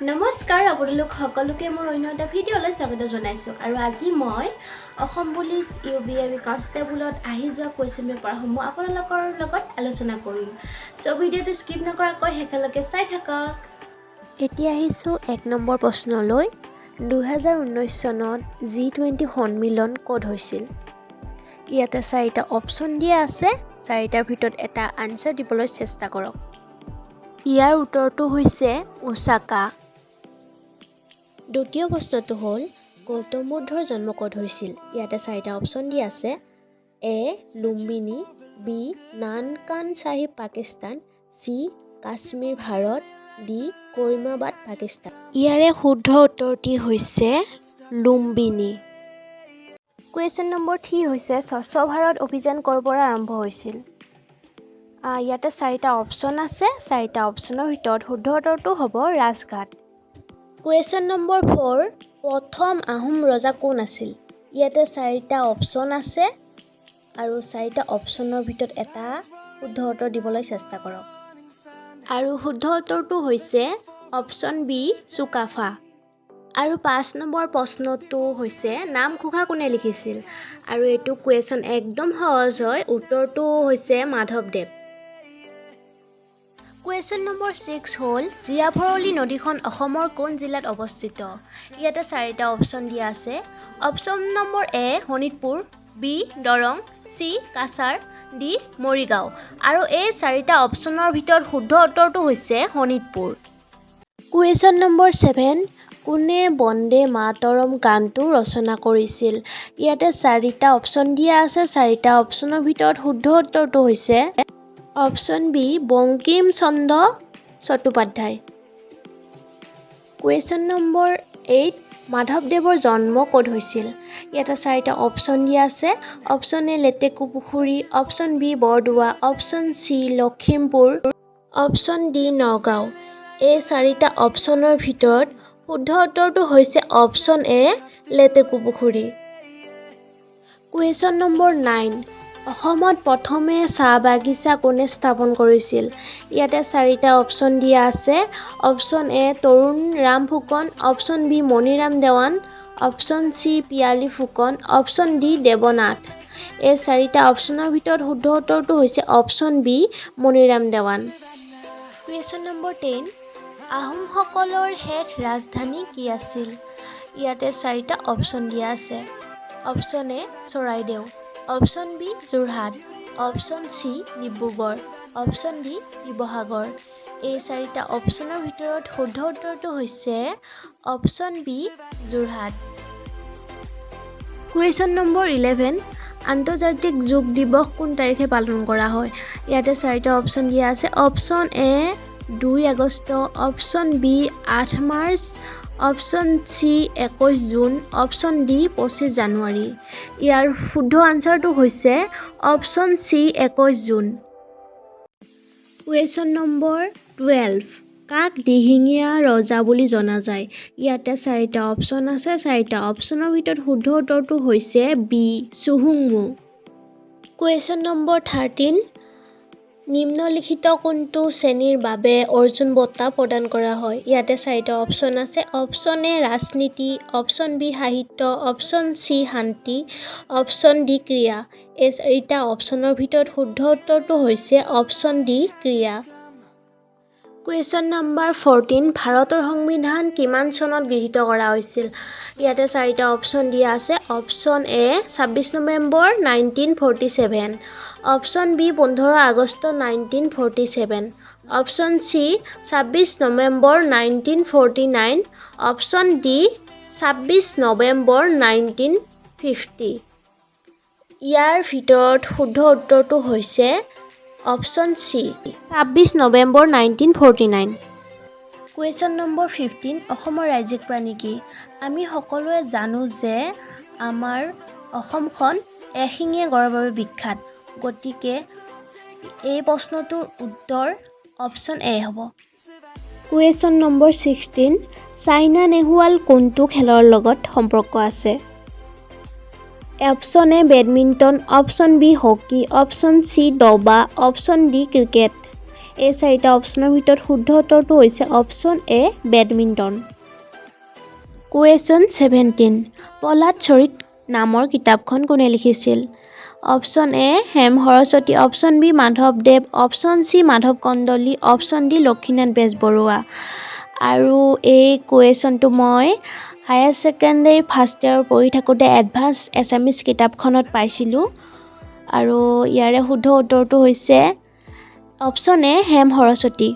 নমস্কাৰ, আপোনালোক সকলোকে মোৰ অন্য এটা ভিডিঅ'লৈ স্বাগত জনাইছোঁ। আৰু আজি মই Assam police U B A B কনষ্টেবলত আহি যোৱা কুৱেশ্যন পেপাৰসমূহ আপোনালোকৰ লগত আলোচনা কৰিম। চ' ভিডিঅ'টো স্কিপ নকৰাকৈ শেষলৈকে চাই থাকক। এতিয়া আহিছোঁ 1 নম্বৰ প্ৰশ্নলৈ। 2019 চনত জি-20 সন্মিলন ক'ত হৈছিল? ইয়াতে চাৰিটা অপশ্যন দিয়া আছে। চাৰিটাৰ ভিতৰত এটা আনচাৰ দিবলৈ চেষ্টা কৰক। ইয়াৰ উত্তৰটো হৈছে ওচাকা। দ্বিতীয় প্ৰশ্নটো হ'ল, গৌতম বুদ্ধৰ জন্ম ক'ত হৈছিল? ইয়াতে চাৰিটা অপশ্যন দিয়া আছে। A Lumbini, B Nankana Sahib Pakistan, C Kashmir Bharat, D Karimabad Pakistan. ইয়াৰে শুদ্ধ উত্তৰটি হৈছে লুম্বিনী। কুৱেশ্যন নম্বৰ 3 হৈছে, স্বচ্ছ ভাৰত অভিযান ক'ৰ পৰা আৰম্ভ হৈছিল? ইয়াতে চাৰিটা অপশ্যন আছে। চাৰিটা অপশ্যনৰ ভিতৰত শুদ্ধ উত্তৰটো হ'ব ৰাজঘাট। কুৱেশ্যন নম্বৰ 4, প্ৰথম আহোম ৰজা কোন আছিল? ইয়াতে চাৰিটা অপশ্যন আছে আৰু চাৰিটা অপশ্যনৰ ভিতৰত এটা শুদ্ধ উত্তৰ দিবলৈ চেষ্টা কৰক। আৰু শুদ্ধ উত্তৰটো হৈছে অপশ্যন বি চুকাফা। আৰু 5 নম্বৰ প্ৰশ্নটো হৈছে, নামঘোষা কোনে লিখিছিল? আৰু এইটো কুৱেশ্যন একদম সহজ হয়। উত্তৰটো হৈছে মাধৱদেৱ। কুৱেশ্যন নম্বৰ 6 হ'ল, জীয়া ভৰলী নদীখন অসমৰ কোন জিলাত অৱস্থিত? ইয়াতে চাৰিটা অপশ্যন দিয়া আছে। Option number A Sonitpur, B Darrang, C Cachar, D Morigaon. আৰু এই চাৰিটা অপশ্যনৰ ভিতৰত শুদ্ধ উত্তৰটো হৈছে শোণিতপুৰ। কুৱেশ্যন নম্বৰ 7, কোনে বন্দে মাতৰম গানটো ৰচনা কৰিছিল? ইয়াতে চাৰিটা অপশ্যন দিয়া আছে। চাৰিটা অপশ্যনৰ ভিতৰত শুদ্ধ উত্তৰটো হৈছে option B Bankim Chandra Chattopadhyay. Question number 8, মাধৱদেৱৰ জন্ম ক'ত হৈছিল? ইয়াতে চাৰিটা অপশ্যন দিয়া আছে। Option A Letekupukhuri, option B Bordowa, option C Lakhimpur, option D Nagaon. এই চাৰিটা অপশ্যনৰ ভিতৰত শুদ্ধ উত্তৰটো হৈছে option A Letekupukhuri. Question number 9, অসমত প্ৰথমে চাহ বাগিচা কোনে স্থাপন কৰিছিল? ইয়াতে চাৰিটা অপশ্যন দিয়া আছে। Option A Tarun Ram Phukan, option B Maniram Dewan, option C Piyali Phukan, option D Debnath. এই চাৰিটা অপশ্যনৰ ভিতৰত শুদ্ধ উত্তৰটো হৈছে option B Maniram Dewan. Question number 10, আহোমসকলৰ শেষ ৰাজধানী কি আছিল? ইয়াতে চাৰিটা অপশ্যন দিয়া আছে। Option A Charaideo, option B Jorhat, option C Dibrugarh, option D Sivasagar. এই চাৰিটা অপশ্যনৰ ভিতৰত শুদ্ধ উত্তৰটো হৈছে option B Jorhat. Question number 11, আন্তৰ্জাতিক যোগ দিৱস কোন তাৰিখে পালন কৰা হয়? ইয়াতে চাৰিটা অপশ্যন দিয়া আছে। Option A 2 August, option B 8 March, option C 21 June, option D 25 January. ইয়াৰ শুদ্ধ আনচাৰটো হৈছে option C 21 June. Question number 12, কাক দিহিঙীয়া ৰজা বুলি জনা যায়? ইয়াতে চাৰিটা অপশ্যন আছে। চাৰিটা অপশ্যনৰ ভিতৰত শুদ্ধ উত্তৰটো হৈছে বি চুহুংমু। কুৱেশ্যন নম্বৰ 13, নিম্নলিখিত কোনটো শ্ৰেণীৰ বাবে অৰ্জুন বঁটা প্ৰদান কৰা হয়? ইয়াতে চাৰিটা অপশ্যন আছে। অপশ্যন এ ৰাজনীতি, অপশ্যন বি সাহিত্য, অপশ্যন চি শান্তি, অপশ্যন ডি ক্ৰীড়া। এই চাৰিটা অপশ্যনৰ ভিতৰত শুদ্ধ উত্তৰটো হৈছে অপশ্যন ডি ক্ৰীড়া। কুৱেশ্যন নম্বৰ 14, ভাৰতৰ সংবিধান কিমান চনত গৃহীত কৰা হৈছিল? ইয়াতে চাৰিটা অপশ্যন দিয়া আছে। Option A 26 November 1947, option B 15 August 1947, option C 26 November 1949, option D 26 November 1950। ইয়াৰ ভিতৰত শুদ্ধ উত্তৰটো হৈছে option C 26 November 1949। Question number 15, অসমৰ ৰাজ্যিক প্ৰাণী কি? আমি সকলোৱে জানো যে আমাৰ অসমখন এশিঙীয়া গঁড়ৰ বাবে বিখ্যাত। গতিকে এই প্ৰশ্নটোৰ উত্তৰ অপশ্যন এ হ'ব। কুৱেশ্যন নম্বৰ 16, ছাইনা নেহৱাল কোনটো খেলৰ লগত সম্পৰ্ক আছে? Option A badminton, option B hockey, option C দবা, অপশ্যন ডি ক্ৰিকেট। এই চাৰিটা অপশ্যনৰ ভিতৰত শুদ্ধ উত্তৰটো হৈছে option A, badminton. Question 17, Prahlad চৰিত নামৰ কিতাপখন কোনে লিখিছিল? Option A Hem Saraswati, option B Madhabdev, option C Madhav Kandali, option D Lakshminath Bezbaroa. আৰু এই কুৱেশ্যনটো মই হায়াৰ ছেকেণ্ডেৰী ফাৰ্ষ্ট ইয়েৰ পঢ়ি থাকোঁতে এডভান্স এছামিছ কিতাপখনত পাইছিলোঁ আৰু ইয়াৰে শুদ্ধ উত্তৰটো হৈছে অপশ্যন এ হেম সৰস্বতী।